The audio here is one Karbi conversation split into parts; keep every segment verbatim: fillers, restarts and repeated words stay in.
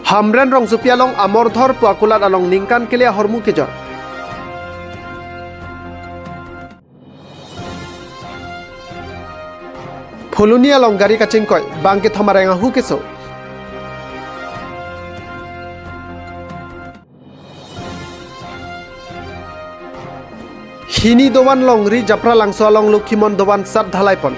Hamren Rongsopi along Amordhor pu akulat along ningkan kele ahormu kejor. Phuloni along gari kachingkoi, bang kethom areng ahu keso. Hini dovan longri Japralangso along Lokhimon dovan sat dhalaipon.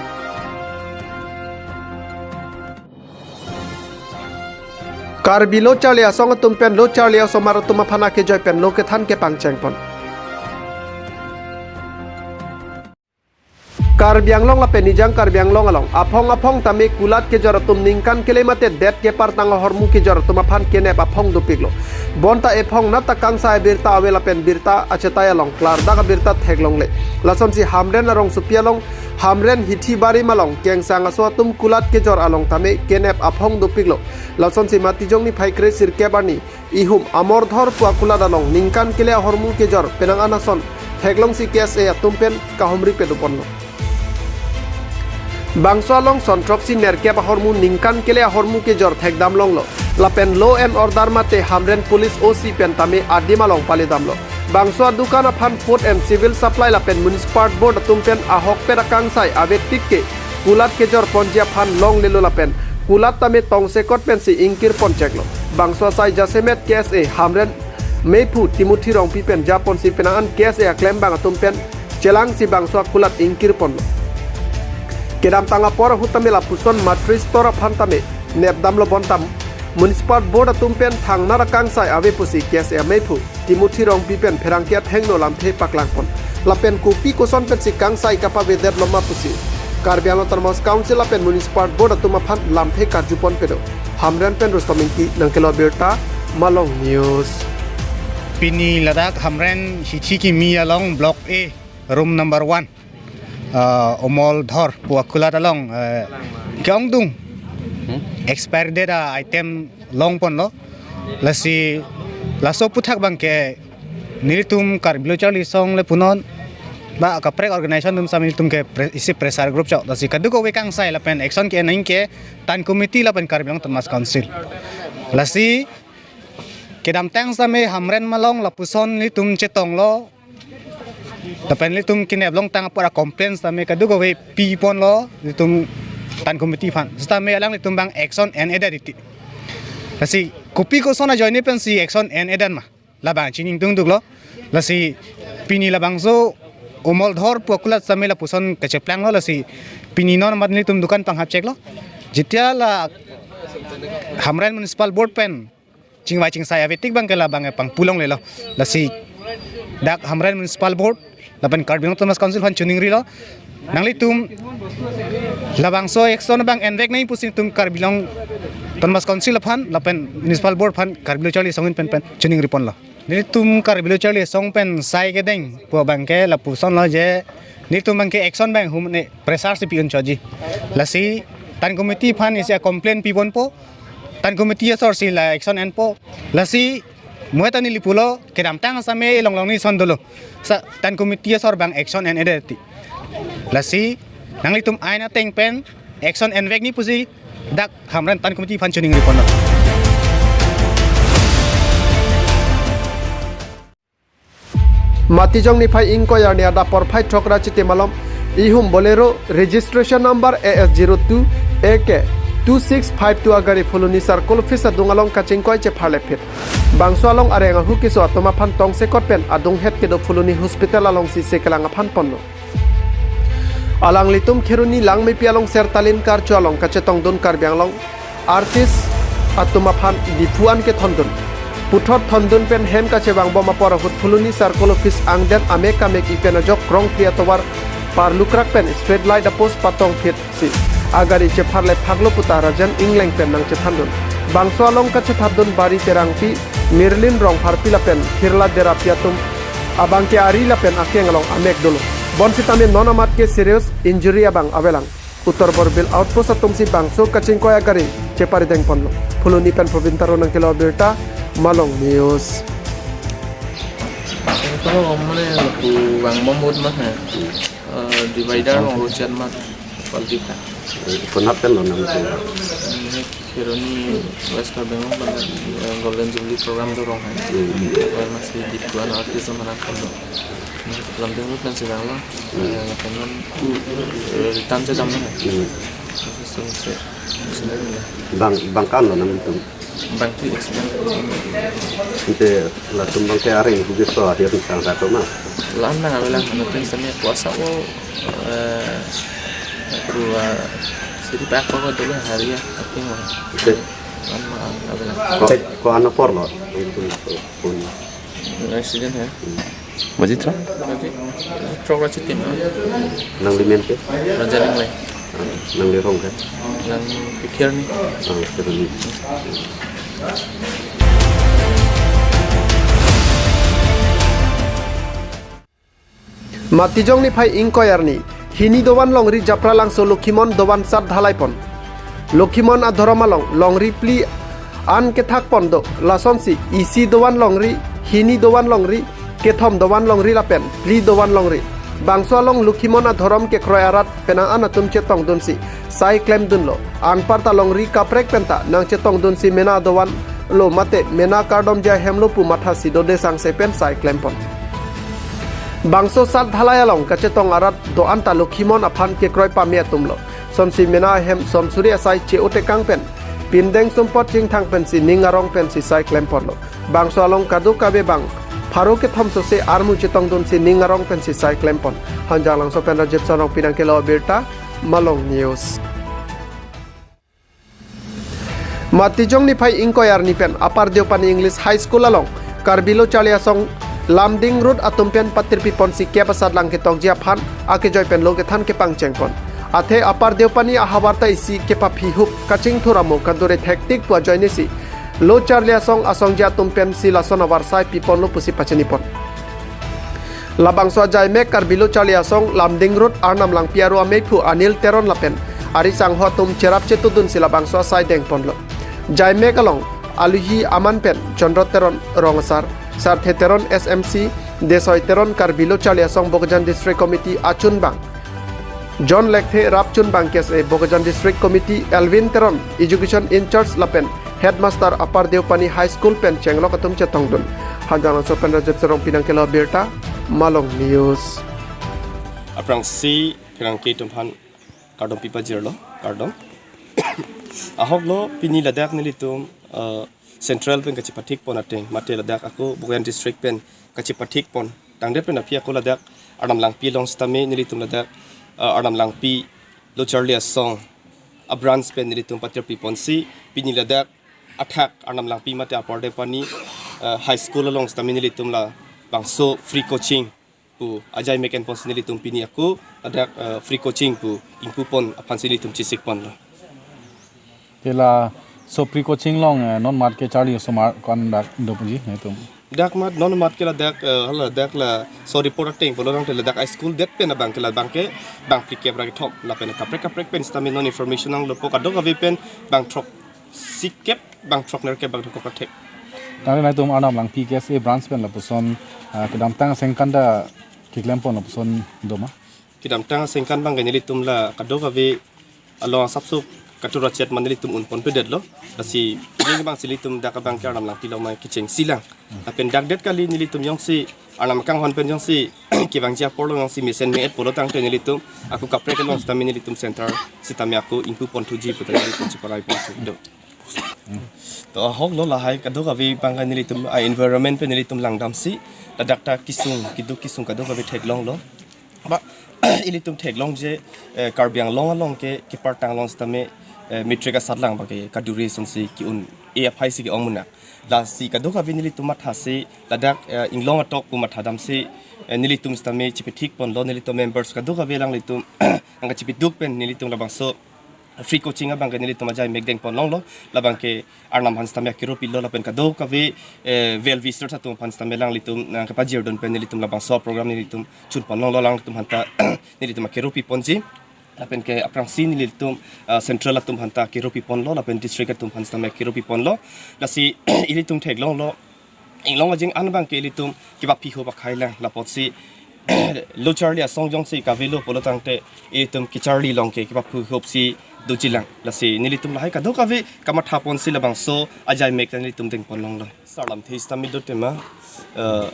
Karbi lo charli asong atum pen lo charli asomar atum aphan akejoi pen lo kethan kepangchengpon. Karbi Anglong lapen Nijang Karbi Anglong along aphong aphong tame kulat kejor atum ningkan kele mate det kepartang ahormu kejor atum aphan kenep aphong dopiklo. Bonta ephong nat ta kangsai abirta ave lapen birta achetai along klardak abirta theklongle. Lasonsi Hamren Rongsopi along Hamren Hithi Barim along kengsang aso atum kulat kejor along tame kenep aphong dopiklo. Lasonsi Matijong niphai kre sirkep arni ihum Amordhor pu akulat along ningkan kele ahormu kejor penang an ason theklongsi K S A atum pen kahumri pedoponlo. Bangso along sonthroksi nerkep ahormu ningkan kele ahormu kejor thekdam longlo. Lapen law and order mate Hamren Police O C pen tame adim along paledamlo. Bangso adukan aphan Food and Civil Supply lapen Municipal Board atum pen ahokpet akangsai ave tik ke kulat kejor ponji aphan longlelo lapen kulat tame tongsekot pensi ingkir poncheklo. Bangso asai jasemet K S A Hamren meiphu Timothy Rongpi pen japonsi penang an K S A aklembang atum pen chelangsi bangso akulat ingkir ponlo. Kedamtang apor ahut tame lapuson matri store aphan tame nepdamlo bonta Municipal Board atum pen thangnar akangsai ave pusi K S A meiphu Timothy Rongpi pen pherangke athengno lamthe paklangpon. Lapen kopi koson pensi kangsai kapavedet loma pusi Karbi Anglong Autonomous Council lapen Municipal Board atum aphan lamthe karjupon pedo. Hamren pen Rustom Ingti, nangkelo birta, Malong News. Pini ladak Hamren Hithi Kimi along Block A, room number one, ah, Amordhor pu akulat along, eh, ke-ongdung expiry date a-item longponlo. Lasi laso aphuthak abangke nelitum Karbi lo charli asong le punon ba kaprek organization atum sami nelitum ke pre-, isi pressure group chok. Lasi kadokave kangsai lapen action ke-en nangji ke Tan Committee lapen Karbi Anglong Autonomous Council. Lasi kedamtang sami Hamren along lapuson nelitum chetonglo. Lapen nelitum kenep longtang apor a-complaints tame kadokave piponlo nelitum Tan Committee aphan. Sitame alanglitum abang action en-edet titi. Lasi kopi koson ajoine pensi action en-edet ma, labang chiningtungduklo. Lasi pini labangso Amordhor pu akulat sami lapuson kacheplanglo, lasi pini non amat nelitum dukan panghap cheklo. Jetia la Hamren Municipal Board pen chingvai chingsai ave tik abangke labang pangpu longlelo. Lasi dak Hamren Municipal Board lapen Karbi Anglong Autonomous Council aphan chiningrilo. Nanglitum labangso action abang envek nangji pusi nelitum Karbi Anglong Autonomous Council aphan lapen Municipal Board aphan Karbi lo charli asong ahin pen pen chiningriponlo. Nelitum Karbi lo charli asong pen sai kedeng pu abangke lapusonlo je nelitum abangke action abang humne pressure si pi-un chotji. Lasi Tan Committee aphan isi a-complaint piponpo. Tan Committee asor si la action enpo. Lasi muet ta neli pulo, kedamtang sami longlong ni son dolo. Sa Tan Committee asor abang action en-edet titi. Lasi nanglitum ain ateng pen action envek nangji pusi dak Hamren Tan Committee aphan chiningriponlo. Matijong niphai ingkoi arni adap porphai throk ra chiti malom ihum Bolero registration number A S zero two A K two six five two agari Phuloni Circle Office adung along kachingkoi chepharle phit. Bangso along areng ahu keso atum aphan tongsekot pen adunghet kedo Phuloni Hospital alongsi sekelang aphan ponlo. Alanglitum Kheroni Langmepi along Sertalin Karcho along kachetongdun Karbi Anglong artist atum aphan Diphu an kethondun. Puthot thondun pen hem kachevangbom apor ahut Phuloni Circle Office angden amek amek ipen ajok krongkri atovar parlukrak pen street light a-post patong phit si agari chepharle phaklo puta Rajan Engleng pen nangchethandun. Bangso along kachethandun Bari Terangpi, Mirlin Rongpharpi lapen Khirla Derapi atum abangke ari lapen akeng along amek dolo. Bonsitame non amat ke serious injury abang avelang. Uttar Borbil Outpost atumsi bangso kachingkoi agari cheparideng ponlo. Phuloni pen Probin Taro nangkelo birta, Malong News. Ito mane lapu vangbom ahut mane, eh, divider along rochet ma, paldi ka. Konat pen lo nangtum? Ini Kheroni, West Karbi Anglong, bang, eh, Golden Jubilee program dorong hai. Hmm. Wala si Diphu an artist maran kondo. Lamding Road nang sedang lo. Hmm. Eh, lapen non, eh, return sedang lo hai. Hmm. Terus terus se, sila nila. Bang, bang ko-an lo nangtum? Bang ti accident. Ante latum bang ke areng bugis to akhir sang satu ma. Lan nang avelang, anu tin sami kuasa o, eh, ku, eh, siri pak ko dulu hari ya, tapi mau. Ante lan ma avelang. Ko, ko-an apor lo? Accident ya. Hmm. Maji truck? Maji truck achitim, ah. Nangli men ke? Raja Ringlai. Ah, nangli rong ke? Nang pikir ni. Ah, pikir ni. Matijong niphai ingkoi arni, hini dovan longri Japralangso Lokhimon dovan sat dhalai pon. Lokhimon adhorom along longri phli an kethak pon do, lasonsi isi dovan longri, hini dovan longri, kethom dovan longri lapen phli dovan longri. Bangso along Lokhimon adhorom kekroi arat penang an atum chetongdunsi sai klemdunlo. Anparta longri kaprek penta nangchetongdunsi mena dovan lo mate mena kardomji ahem lo pu mathasi dode sangse pen sai klempon. Bangso sat dhalai along kachetong arat do-an ta Lokhimon aphan kekroi pame atum lo. Sonsi mena ahem son suri asai che-otekang pen pindeng sumpot chingthang pensi ning arong pensi sai klemponlo. Bangso along kadokave bang pharo kethom sose armu chetongdunsi ning arong pensi sai klempon. Hanjanglangso pen Rajib Sarong pinang kelo abirta, Malong News. Matijong niphai ingkoi arni pen Upper Deopani English High School along Karbi Lo Charli Asong Lamding Road atum pen patirpi ponsi kep asatlang ketokji aphan akejoi pen lo kethan kepangcheng pon. Athe Upper Deopani ahavar ta isi kepaphi hup kachingthur amo kadure thektik pu ajoinesi Lo Charli Asong asongja atum pensi lason avarsai piponlo pusi pachini pon. Labangso ajaimek Karbi Lo Charli Asong Lamding Road Arnam Langpi aru ameiphu Anil Teron lapen ari sangho atum cherap chetudunsi labangso asai dengponlo. Jaimek along aluhi aman pen Chandra Teron rong asar, Sarthe Teron S M C, Desoi Teron Karbi Lo Charli Asong Bokajan District Committee achunbang, John Lekthe rap chunbang kese Bokajan District Committee, Elvin Teron Education in-charge lapen Headmaster Upper Deopani High School pen chenglok atum chetongdun. Hanjanglangso pen Rajib Sarong pinang kelo abirta, Malong News. Aphrangsi pherangke atum aphan kardom pipajirlo, kardom. Ahok lo pini ladak nelitum, eh, Central pen kachepathik pon ateng, mate ladak ako Bokajan District pen kachepathik pon. Tangdet pen aphi ako ladak Arnam Langpi along sitame nelitum ladak, eh, Arnam Langpi Lo Charli Asong a-branch pen nelitum patirpi ponsi pini ladak athak Arnam Langpi mate Upper Deopani, eh, High School along sitame nelitum labangso free coaching pu ajaimek enponsi nelitum pini ako ladak, eh, free coaching pu ingpu pon aphansi nelitum chesik ponlo. Te laso free coaching along, eh, non mat ke charli osomar ko-an dak do puji nelitum? Dak mat non mat ke ladak, eh, ladak laso report ateng pulo tangte ladak a-school det pen abang ke labang ke bang phlikep ra kethom lapen kaprek kaprek pen sitame non information nanglopo, kadokave pen bang throksikep bang throknerkep bang throkthek. Tangte nangtum Arnam Langpi K S A branch pen lapuson, ah, kedamtang asengkan ta keklem pon lapuson do ma? Kedamtang asengkan abang ke nelitum la kadokave along asapso katura chet ma nelitum un ponpedetlo. Lasi pini abangsi nelitum dak abang ke Arnam Langpi along ma kechengsi lang. Lapen dakdet kali nelitum jongsi Arnam kanghon pen jongsi kevangji apor along jongsi mesen me-et pulo tangte nelitum ako kaprek along sitame nelitum center sitame ako ingpu ponthuji puta nelitum cheparai ponthu do. To ahok lo lahai kadokave abang ke nelitum a-environment pen nelitum langdamsi ladak ta kesung keduk kesung kadokave theklonglo. Ba ilitum theklongje, eh, Karbi Anglong along ke kepartang along sitame, eh, matric asatlang abang ke kadure asonsi ke-un-e aphai si ke-ong munak. Lasi kadokave nelitum mathasi ladak, eh, inglong atok pu mathadamsi, eh, nelitum sitame chepethik ponlo, nelitum members kadokave alanglitum nangkachepeduk pen nelitum labangso free coaching abang ke nelitum ajaimek dengpon longlo, labang ke Arnam aphan sitame akero pilo lapen kadokave, eh, well wishers atum aphan sitame alanglitum nangkepajirdun pen nelitum labangso program nelitum chunpon longlo, alanglitum aphanta nelitum akero piponji. Lapen ke aphrangsi nelitum, ah, central atum aphanta akero piponlo lapen district atum aphan sitame akero piponlo. Lasi ilitum theklonglo, inglong ajeng an abang ke ilitum kepaphi hup akhai lang, lapotsi Lo Charli Asong jongsi kavelo pulo tangte ilitum kecharli along ke kepaphi hup si dojilang. Lasi nelitum lahai kadokave kamatha ponsi labangso ajai mek ta nelitum dengpon longlo. Sir, lamthe sitame do tema, eh,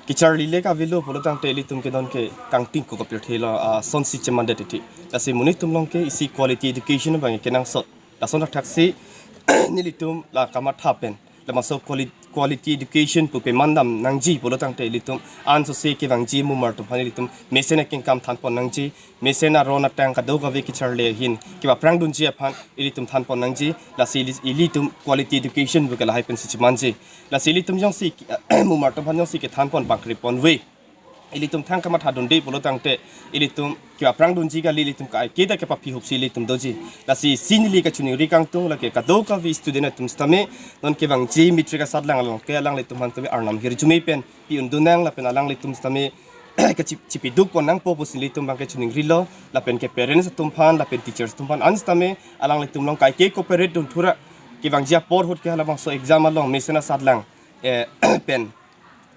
kacharli le kavelo pulo tangte ilitum ke non ke kangting ko kapir thelo, ah, sonsi chemandet titi. Lasi monit atum along ke isi quality education abang kenangsot. Lason thakthaksi nelitum la kamatha pen, labangso quali-, quality education pu pemandam nangji pulo tangte ilitum ansose kevangji mumar atum aphan ilitum mesen akengkam thanpon nangji, mesen aron atang kadokave kacharli ahin kepaprangdunji aphan ilitum thanpon nangji. Lasi ili-, ilitum quality education pu ke lahai pensi chemanji. Lasi ilitum jongsi mumar atum aphan jongsi kethanpon pangkripon ave, ilitum thang kamathadunde pulo tangte ilitum kepaprangdunji kali, ilitum kaike ta kepapihopsi ilitum doji. Lasi isi neli kachiningri kangtung lake kadokave student atum sitame non kevangji matric asatlang along ke alanglitum aphan tame arnam hirjume pen pi-undun nang lapen alanglitum sitame kachip-, chipidukpon nangpo pusi ilitum abang ke chiningrilo, lapen ke parents atum aphan lapen teachers atum aphan an sitame alanglitum along kaike cooperate dun thura, kevangji apor ahut ke halabangso exam along mesen asatlang, eh, pen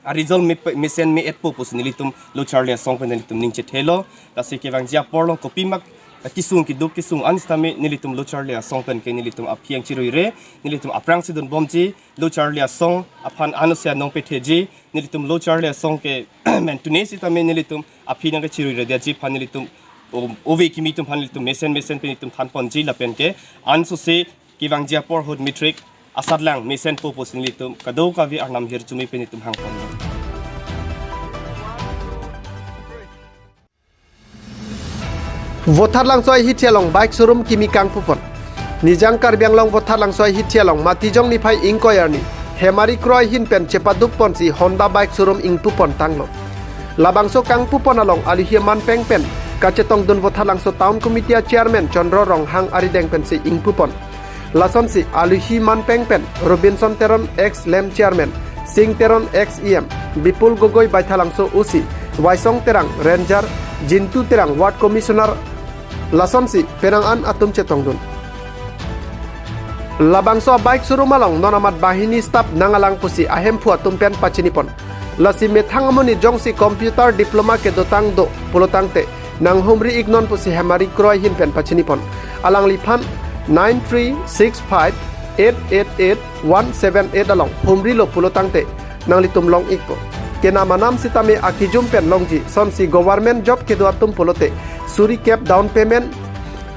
a-result me-, mesen me-etpo pusi nelitum lo charli asong pen nelitum ning chethelo. Lasi kevangji apor along kopi mak, eh, kesung keduk kesung an sitame nelitum lo charli asong pen ke nelitum aphi ang chiruire, nelitum aphrangsi dunbomji, lo charli asong aphan anose anong petheji, nelitum lo charli asong ke mentune sitame nelitum aphi nang kechiruire detji aphan nelitum o-, ove kimi atum aphan nelitum mesen mesen pen nelitum thanponji lapen ke ansose kevangji apor ahut matric asatlang mesenpo pusi nelitum kadokave arnam hirjume pen nelitum hangpon. Vothatlangso ahithi along bike showroom kimi kangpupon. Nijang Karbi Anglong Vothatlangso ahithi along Matijong niphai ingkoi arni Hemari kroi ahin pen chepadukponsi Honda bike showroom ingpupon tanglo. Labangso kangpupon along aluhi aman pengpen kachetongdun Vothatlangso Town Committee a Chairman Chandra Ronghang arideng pensi ingpupon. Lasonsi aluhi man pengpen Robinson Teron ex LAMP Chairman, Sing Teron ex E M, Bipul Gogoi Baithalangso O C, Waisong Terang Ranger, Jintu Terang Ward Commissioner, lasonsi penang an atum chetongdun. Labangso bike showroom along non amat banghini staff nangalang pusi ahemphu atum pen pachinipon. Lasi methang amonit jongsi computer diploma kedotang do pulo tangte nanghumri iknon pusi Hemari kroi ahin pen pachinipon. Alangliphan nine three six five eight eight eight one seven eight along humrilo pulo tangte nanglitum long ikpo. Kenam anam sitame akijum pen longji, sonsi government job kedo atum pulote suri kep down payment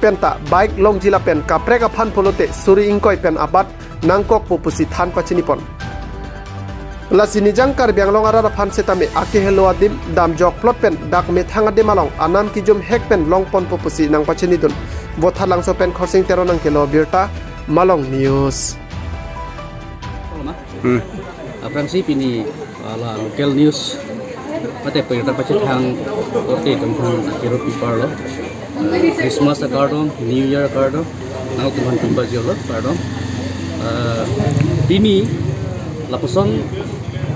penta bike longji lapen kaprek aphan pulote suri ingkoi pen abat nangkokpo pusi than pachinipon. Lasi Nijang Karbi Anglong arat aphan setame akehelo adim damjokplot pen dak methang adim along anam kijum hek pen longponpo pusi nangpachinidun. Vothatlangso pen Khorsing Teron nangkelo birta, Malong News. Hmm. Aphrangsi pini, ah, la local news mate pajirta pachethang korte atum aphan kero pipar lo. Ah, Christmas akardom, New Year akardom, nangtum aphan tumba jolo, kardom. Ah, pini lapuson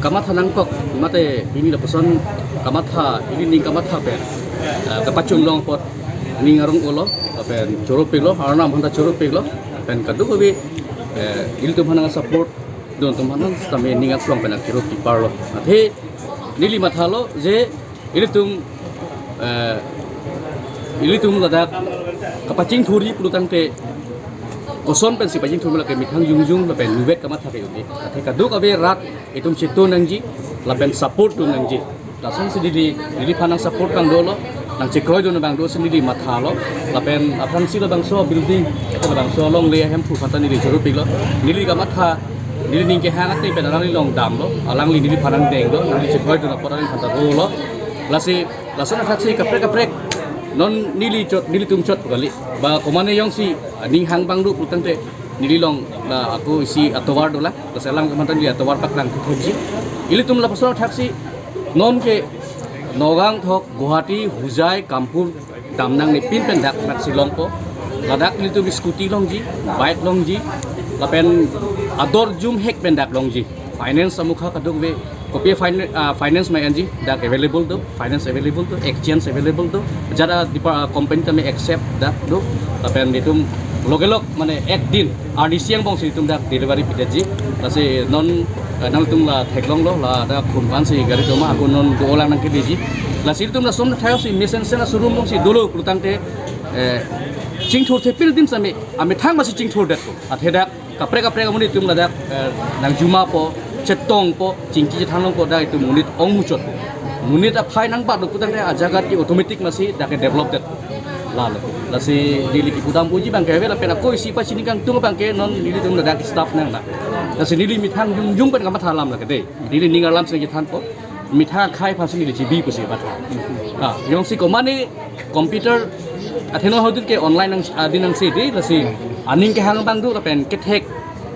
kamatha nangkok, mate pini lapuson kamatha, ili ning kamatha pen, ah, kapachunlong apot ning arong-olo, lapen choro pilo, arnam aphan ta choro pilo, lapen kadokave, eh, ilitum aphan nang support dun atum aphan setame ning aklong pen akero pipar lo. Athe neli mathalo je ilitum, eh, ilitum ladak kapachingthurji pulo tangte koson pensi pachingthur lake methang jongjong lapen nuvet kamatha ke unji. Athe kadokave rat itum chetong nangji lapen support dun nangji. Lasonsi neli, neliphan nang support abang dolo, nangchekroidun abang dosi neli mathalo. Lapen aphrangsi labangso building, labangso alongle ahemphu aphan ta neli choro pilo. Neli kamatha, neli ning kehang ateng pen alangli along damlo, alangli neliphan nangdenglo, nangli chekroidun apot alangliphan ta rolo. Lasi, lason athaksi kaprek kaprek non neli chot, nelitum chot kali. Ba komane jongsi ning hang abang do pulo tangte neli along la ako isi atovar dolang, lasi alang kemantan neli atovar paklang thekji. Ilitum lapuson athaksi non ke Nagaon thok, Guwahati, Hojai, Kampur dam nangne pin pen dak mat si longpo. Ladak ilitum scooty longji, bike longji, lapen ador jum hek pen dak longji. Finance amukha kadokave kopi fin-, ah, finance ma enji, dak available do, finance available do, exchange available do, jada dipa company tame accept dak do, lapen itum logelok mane ek din arnisi angbongsi itum dak delivery pidetji. Lasi non, eh, nangtum la theklonglo, ladak khum aphansi gari doma, ako non dolang nangkeleji. Lasi itum lason thayok si mesen sena showroom alongsi dolo pulo tangte, eh, Chingthur thepil dim sami, amethang masi chingthur det ko. Athe dak kaprek kaprek amonit atum ladak, eh, nangjumapo, chetongpo, chingki chethan longpo, dak itum monit ong muchotpo. Monit aphai nangbat lo putangte ajaga ke automatic masi dak ke develop det. Lalo. Lasi neli kipudam uji abang ke ave lapen ako isi pachini kangtung abang ke non nelitum ladak staff nang na. Lasi neli methang jung jung pen kamatha alam lake dei. Neli ning alam si kethanpo. Methang akhai aphansi neli chibi pusi matha. Ah, jongsi komane computer atheno haudut ke online nang, ah, din nangsi dei, lasi aning kehang abang do lapen kethek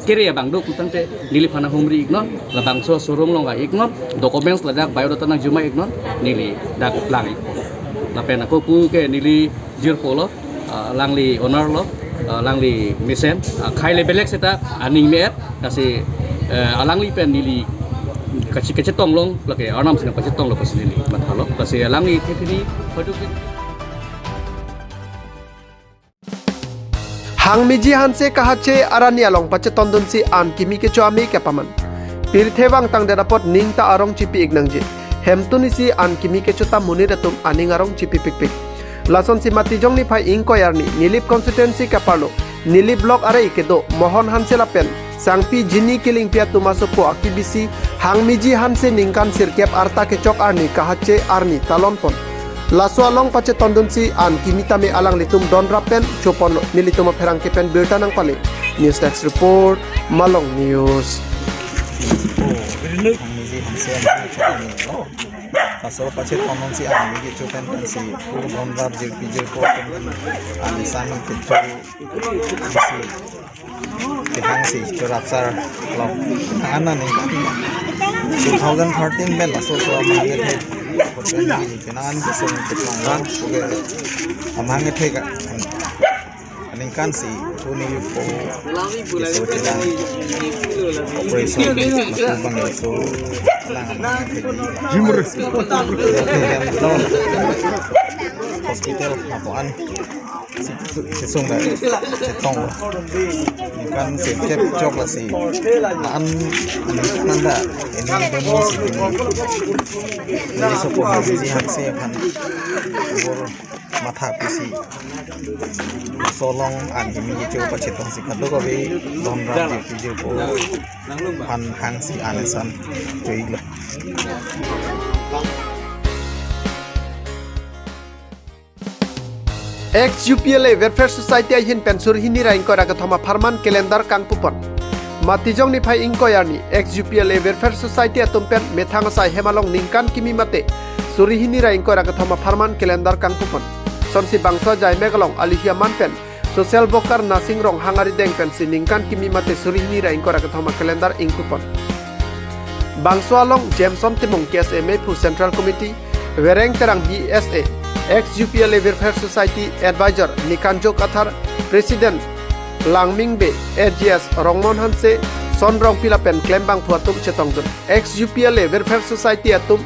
kere abang do putangte neliphan humri iknon, labangso showroom along ga iknon, documents ladak biodata nangjuma iknon, neli dak lang ikpo. Lapen ako pu ke neli jirpo lo, ah, alangli owner lo, ah, alangli mesen, ah, akhai le belek seta aning me-et, lasi, eh, alangli pen neli kachi kachetong long, lake arnam si nangpachetong lo pusi neli matha lo, lasi alangli thethini hoitu ke Hangmiji Hanse kahache arni along pachetondunsi an kimi kecho amei kepaman. Pirthe vangtang det apot ning ta arong chipi ik nangji. Hemtun isi an kimi kecho ta monit atum aning arong chipipikpik. Lasonsi Matijong niphai ingkoi arni Nilip constituency keparlo, Nilip block arei kedo Mohon Hanse lapen sangpi Jini Kilingpi atum asopo akibisi Hangmiji Hanse ningkan sirkep arta kechok arni kahache arni talonpon. Laso along pachetondunsi an kimi tame alanglitum donrap pen choponlo. Nelitum apherangke pen birta nangpale. News Desk Report, Malong News. Hangmiji Hanse, Hangmiji Hanse. Laso pachetondunsi an kimi kecho pen pensi pu donrap jirpi jirpo pen an isan kecho bisi kehangsi chorap sar lo. Ana ningkan two thousand thirteen pen laso so amahang kethe. Penang an kesung keplong ran, oke. Amahang kethe ka. Aningkan si pu Nilip po keso chelang operation matu bang so lang amahang kethe. Jimur. Hospital apo an. Sesung da chetong. Ningkan sirkep chok lasi an ningkan da ini dono si ini. Neli sopo Hangmiji Hanse aphan bor matha pisi. Laso along an kimi kecho pachetongsi kadokave donrap jirpi jirpo aphan hangsi an isan cho-iklo. Ex U P L A Welfare Society ahin pen suri hini ra ingkoi ra kethom apharman calendar kangpupon. Matijong niphai ingkoi arni ex U P L A Welfare Society atum pen methang asai hem along ningkan kimi mate suri hini ra ingkoi ra kethom apharman calendar kangpupon. Sonsi bangso ajai mek along alihi aman pen social worker Nasing Ronghang arideng pensi ningkan kimi mate suri hini ra ingkoi ra kethom acalendar ingpupon. Bangso along Jameson Timung, K S A mephu Central Committee, Wereng Terang, B S A, ex U P L A Welfare Society Advisor Nikanjo Kathar, President Langming Bey, A G S Rongmon Hanse, Son Rongpi lapen klembangphu atum chetongdun. Ex U P L A Welfare Society atum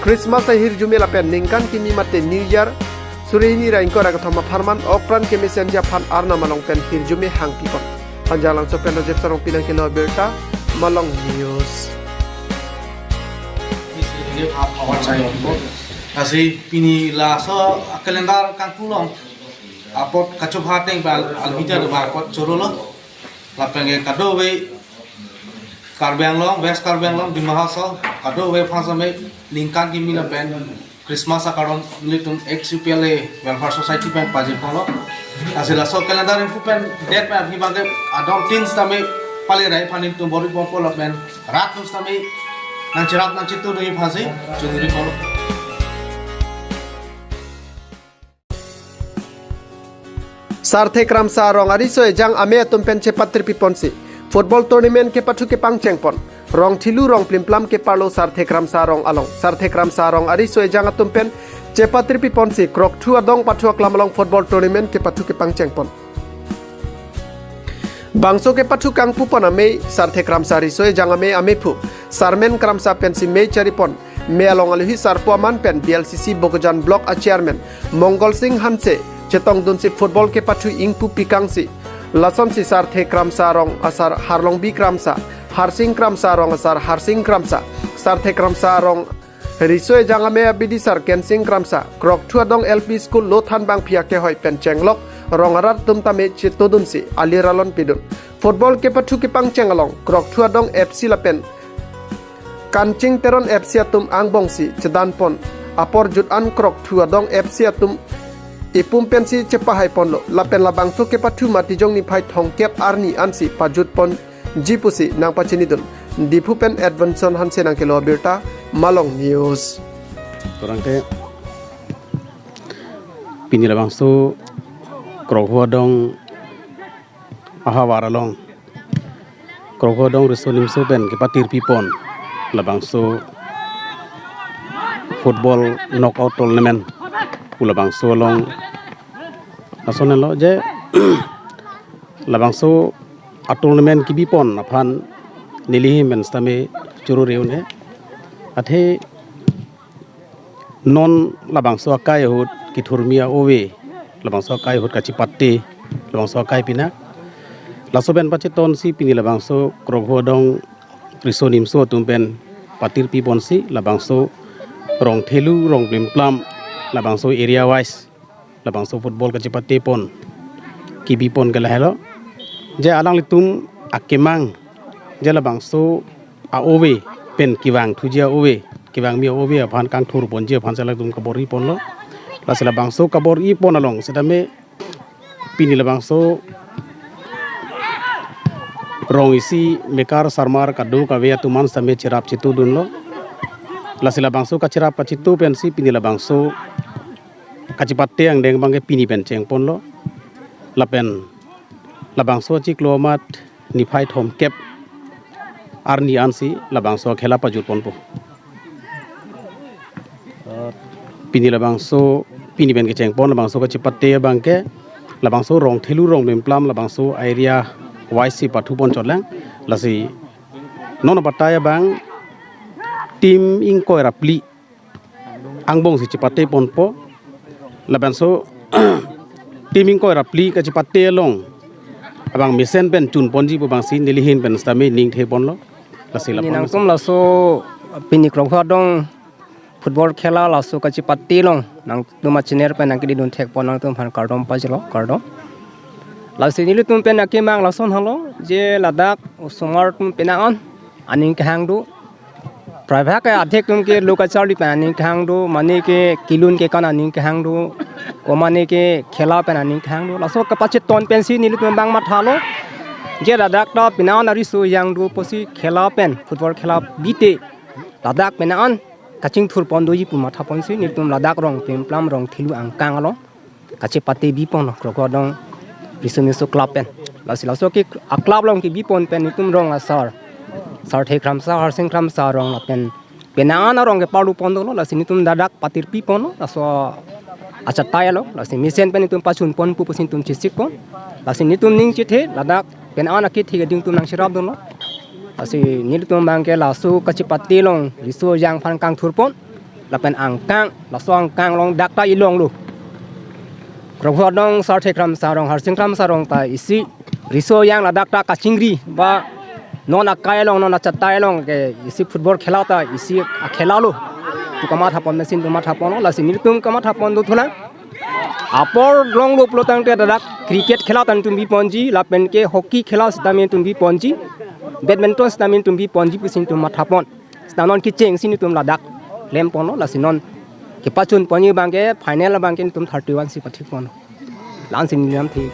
Christmas ahirjume lapen ningkan kimi mate New Year suri hini ra ingkoi ra kethom apharman okpran kemesenji aphan arnam along pen hirjume hangpipon. Hanjanglangso pen Rajib Sarong pinang kelo birta, Malong News. Ini hap awar saya untuk. Lasi pini laso calendar kangpulong apot kachupha ateng bal alvita do apot chorolo. Lapen ke kadokave Karbi Anglong, West Karbi Anglong, Dima Hasao, kadokave aphan same ningkan kimi lapen Christmas akaron nelitum ex U P L A Welfare Society pen pajirponlo. Lasi laso calendar ingpu pen date pen aphi abangke adon tin sitame pale rai aphan nelitum bor-iponpo lapen rat nung sitame nangcherap nangchetu nui aphansi chunriponlo. Sarthe Kramsa Arong ariso ejang amei atum pen chepatripiponsi football tournament kepathu kepangchengpon. Rong Thilu Rong Plimplam keparlo Sarthe Kramsa Arong along. Sarthe Kramsa Arong ariso ejang atum pen chepatripiponsi Krokthu adong pathu aklam along football tournament kepathu kepangchengpon. Bangso kepathu kangpupon amei Sarthe Kramsa ariso ejang amei amephu Sarmen Kramsa pensi mei charipon. Mei along alihi sarpo aman pen B L C C Bokajan Block a Chairman Mongol Singh Hanse chetongdunsi football kepathu ingpu pikangsi. Lasonsi Sarthe Kramsa Arong asar Harlongbi Kramsa, Harsing Kramsa Arong asar Harsing Kramsa, Sarthe Kramsa Arong riso ejang amei abidi sar Kensing Kramsa, Krokthu adong L P School lo thanbang phia kehoi pen chenglok rong arat atum tame chetodunsi alir alon pidun. Football kepathu kepangcheng along Krokthu Adong F C lapen Kanching Teron F C atum angbongsi chedanpon apor jut an Krokthu Adong F C atum ipum pensi chepahaiponlo lapen labangso kepathu Matijong niphai thomkep arni ansi pajutponji pusi nangpachinidun. Diphu pen Edvinson Hanse nangkelo abirta, Malong News. Torang ke pini labangso Krokthu Adong ahavar along Krokthu Adong Riso Nimso pen kepatirpipon labangso football knockout tournament pu labangso along asonelo je labangso a-tournament kebipon aphan neli ahin pen sitame choro reun he. Athe non labangso akai ahut kethurmi a-ove, labangso akai ahut kachepate, labangso akai pina. Laso pen pachetonsi pini labangso Krokthu Adong Riso Nimso atum pen patirpiponsi labangso rong thelu, rong plimplam, labangso area wise labangso football kachepatepon kebipon ke lahelo. Je alanglitum akemang, je labangso a-ove pen kevangthuji a-ove, kevangmi a-ove aphan kangthurponji aphan si alangtum kabor-iponlo. Lasi labangso kabor-ipon along sitame pini labangso rong isi mekar sarmar kadokave atum an sitame cherap chetodunlo. Lasi labangso kacherap kacheto pensi pini labangso kachepate angdeng abangke pini pen chengponlo. Lapen labangso achiklo amat niphai thomkep arni ansi labangso khela pajutponpo. Pini labangso, pini pen kechengpon labangso kachepate abangke labangso rong thelu, rong plimplam, labangso area wise si pathupon chotlang. Lasi non abatai abang team ingkoi ra phli angbongsi chepateponpo. Labangso team ingkoi ra phli kachepate along abang mesen pen chunponji pu abangsi neli ahin pen sitame ning theponlo. Lasi pini labang nangtum laso pini Krokthu Adong football khela laso kachepate along nangtum a-channel pen nangkedidun thekpon nangtum aphan kardom pajirlo, kardom. Lasi nelitum pen akemang lason halo je ladak osomar atum pina an aning kehang do. Prabhak ke adhek atum ke lo kacharli pen aning kehang do, mane ke kelun kekan aning kehang do, o mane ke khela pen aning kehang do. Laso kapacheton pensi nelitum abang mathalo. Je ladak ta pina an ariso yang do pusi khela pen, football khela bite ladak pina an kachingthurpon doji pu mathaponsi nelitum ladak rong plimplam, rong thelu angkang along kachepate biponlo Krokthu Adong Riso Nimso club pen. Lasi laso ke a-club along kebipon pen nelitum rong asar, Sarthe Kramsa, Harsing Kramsa arong lapen pina an arong ke parlu pon dolo. Lasi nelitum ladak patirpiponlo laso achatai along. Lasi mesen pen nelitum pachunpon pu pusi nelitum chesikpon. Lasi nelitum ning chethe ladak pina an akethe keding atum nangcherapdunlo. Lasi nelitum abangke laso kachepate along riso yang aphan kangthurpon lapen angkang, laso angkang along dak ta ilonglo. Krokthu Adong Sarthe Kramsa arong, Harsing Kramsa arong ta isi riso yang ladak ta kachingri ba non akai along, non achatai along ke isi football khela ta isi akhela lo pu kamathapon mesen pu mathaponlo. Lasi nelitum kamathapon dothulang. Apor longlo pulotangte ladak cricket khela ta nelitum biponji, lapen ke hockey khela sitame nelitum biponji, badminton sitame nelitum biponji pusi nelitum mathapon. Sita non kechengsi nelitum ladak klemponlo, lasi non kepachunponji abangke final abangke nelitum thirty-one si pathikponlo. La-ansi nelitum thik.